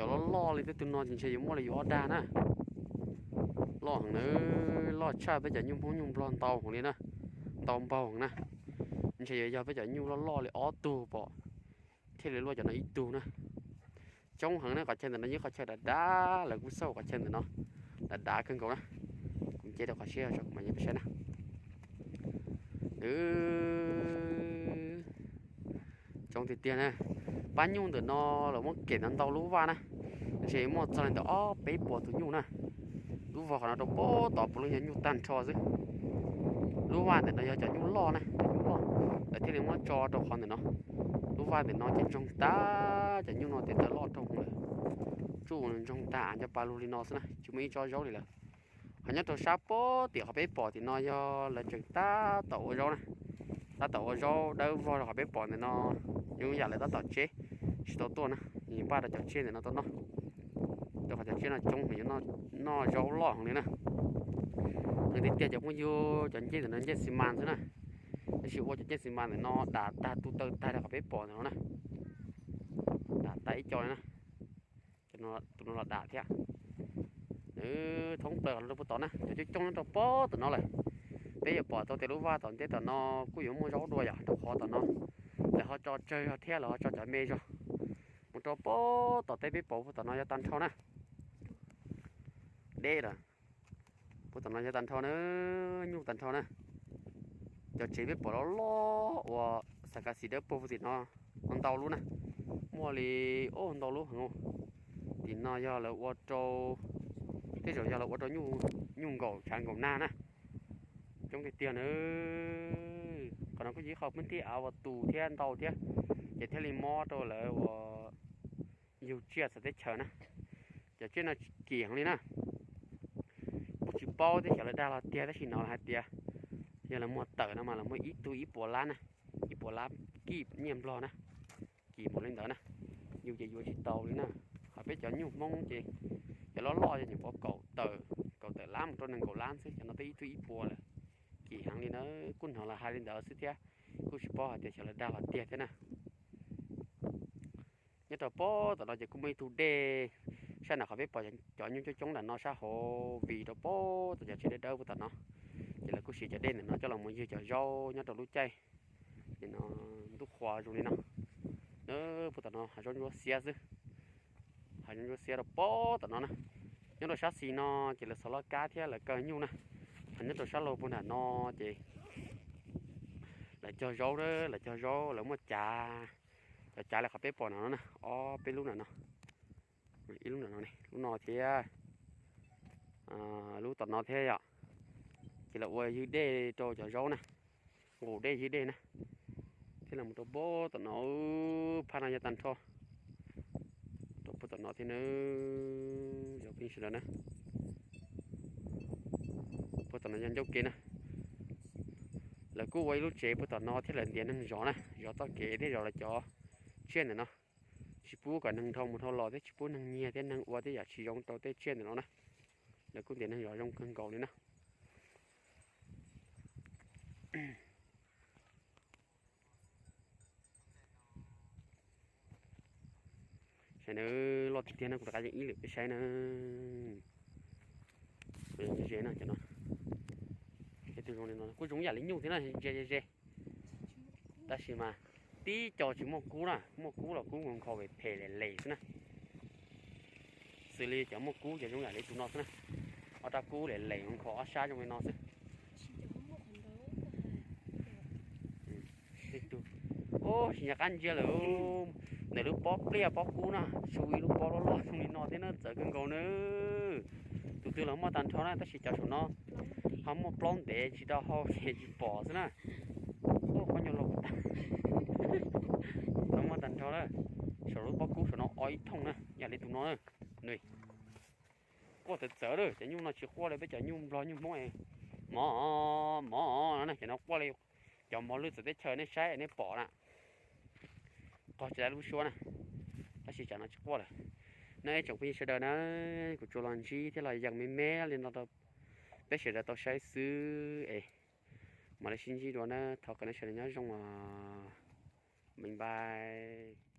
Cov loj loj li tej tug no ces ntshe yuav muaj li yus ob dag na. Loj heev na, loj tshaj peb cov nyuj Hmoob nyuj Nplog ntau heev li na, ntau npaug heev na. Ntshe yuav yog peb cov nyuj loj loj li ob tug pom thiaj li luaj cov no ib tug na. Coob heev na, qhov chaw ntawm no yog qhov chaw dav dav, lawv kuj xauj qhov chaw ntawm no dav dav kawg nkaus na. Kuv nce rau qhov siab tso kuv mam li peb saib na. Coob tiag tiag na. Pab nyuj ntawm no lawv muab kem ntau ntau lub vaj na, ntshe muaj txog li ntawm ob peb puas tus nyuj na. Lub vog qhov no rau pem tod puav leej yog nyuj tag nrho xwb. Lub vaj ntawm no yog cov nyuj loj na, cov nyuj loj, lawv thiaj li muab tso rau qhov ntawm no. Lub vaj ntawm no ces ntsoog tag, cov nyuj no tes taw loj dhau lawm, tsuj ntsoog tag av nco pa lug li no xwb na, tsis muaj ib tsob zaub li lawm. Ho nyob rau sab pem tim qhov peb pom tim no yog lawv tseem tab tom ua zaub na, tab tom ua zaub dawb vog rau qhov peb pom ntawm no, zoo yam lawv tab tom tseb tsis tau tuaj na, npaj rau cov tsiaj ntawm no tuaj noj. Rau qhov cov tsiaj no coob heev, noj zaub loj heev li na. Heev tiag tiag cov phooj ywg, cov ncej ntawm no ncej xi mas xwb na, tab sis ua cov ncej xi mas ntawm no dam tag tu taw tag rau qhov peb pom ntawm no na, dam tag ib co li na. Tus no los dam thiab. Nws thoob plaws qhov no rau puag tod na, cov coob coob nyob rau pem tom no lawm. Peb yuav pom tau tias lub vaj tom ntej tom no kuj yuav muaj zaub dua yom, rau qhov tom no lawv ho tso tsawg zog thiab lawv ho tso cov me zog mus rau pem tom teb peb pom puag tom no yog tag nrho na. Deb lawm, puag tom no yog tag nrho na, nyuj tag nrho na. Cov tsev peb pom loj loj uas xav kas xis dawb paug puag tim no ntau lub na, muaj li ntau lub heev. Tim no yog lawv ua rau, tej zaum yog lawv ua rau nyuj nkaum tshav nkaum nag na. Coob tiag tiag na. Qhov no kuj yog ib qho peb tij av uas tus thiab ntau thiab, ces thiaj li mob rau lawv uas yug tsiaj txawv teb chaws na. Cov tsiaj no kim heev li na. Kuj tsis paub thiab xyov lawv dag los tiag, tab sis hnov lawv hais tias yog lawv muag tawm no mas lawv muag ib tug ib puas lab na, ib puas lab kib nyiaj nplog na, kim npaum li ntawd na. Yus ces yuav tsis tau li na. Ho peb cov nyuj Hmoob ces cov loj loj ces nyuam qhuav kaum tawm, kaum tawm lab mus rau nees nkaum lab xwb, cov no twb ib tug ib puas lawm. Kim heev li na, kuj hnov lawv hais li ntawd xwb thiab, kuj tsis paub hais tias xyov lawv dag los tiag thiab na. Nyob rau pem tom no ces kuj muaj ib tug dej, sab nram qhov peb pom cov nyuj coob coob nram no sab hauv vim rau pem tom cov tsev dawb dawb puag tom no, ces lawv kuj siv cov dej ntawm no coj los mus ywg cov zaub nyob rau lub caij nim no ntuj qhua zoo li no. Puag tom no hav zoov ntsuab xiab xwb, hav zoov ntsuab xiab rau pem tom no na. Nyob rau sab xis no ces lawv xov loj kab thiab lawv kaw nyuj na. Ho nyob rau sab laug puag nram no ces lawv cog zaub, lawv cog zaub lawv muaj cav, cov cav li qhov peb pom no na, ob peb lub nram no, ib lub nram no, lub no thiab, lub tom no thiab yom. Ces lawv ua ywg dej rau cov zaub na, nqus dej ywg dej na, thiab los rau pem tom no, phaj no yog tag nrho rau pem tom no thiab na. Cov phooj ywg sawv daws na, pem tom no yog ncauj kev na. Lawv kuj ua ib lub tsev pem tom no thiab lawv ntiav neeg zov na, zov txoj kev thiab zov lawv cov tsiaj ntawm no, tsis pub kom neeg dhau mus dhau los thiab tsis pub neeg nyiag thiab neeg ua tej yam tsis zoo rau tej tsiaj ntawm no na. Lawv kuj ntiav neeg zov zoo kawg nkaus li na. Saib na, loj tiag tiag no, kuv rov qab yees ib lwm peb saib na. Ze no, kuj zoo yam li nyuj thiab na, ze ze ze. Tab sis mas tib co tsis muaj kub na, muaj kub los kub nkhaus nkhaus phem phem lem lem xwb na. Xws li cov muaj kub ces zoo yam li tus no xwb na, ob rab kub lem lem nkhaus ob sab zoo li no xwb. Ub, tsis nco qab ntsia lawm, ntawm lub pob pliaj pob kub na, su ib lub pob loj loj zoo li no thiab na, txawv kawg nkaus na. Tus twg los muaj tag nrho na, tab sis cov saum no ho muaj plaub ntev tsis tau hau ces tsis pom xwb na. Ub, qhov nyuag los tag, los muaj tag nrho na. Saum lub pob kub saum no o ib thooj na, yam li tus no na. Quaj txawv txawv lawm, cov nyuj no tsis quaj li peb cov nyuj Nplog nyuj Hmoob mov mov no na, cov no quaj li cov mov lwj txawv teb chaws nej saib nej pom na. Qog tsis tau lub suab na, tab sis tsam no tsis quaj lawm. Nej tsoom phooj ywg sawv daws na, kuv tsuas los ntsib thiab los yees me me li no rau peb sawv daws tau saib xwb es mam li sib ntsib dua na, thov kom nej sawv daws nyob zoo os. Bye bye.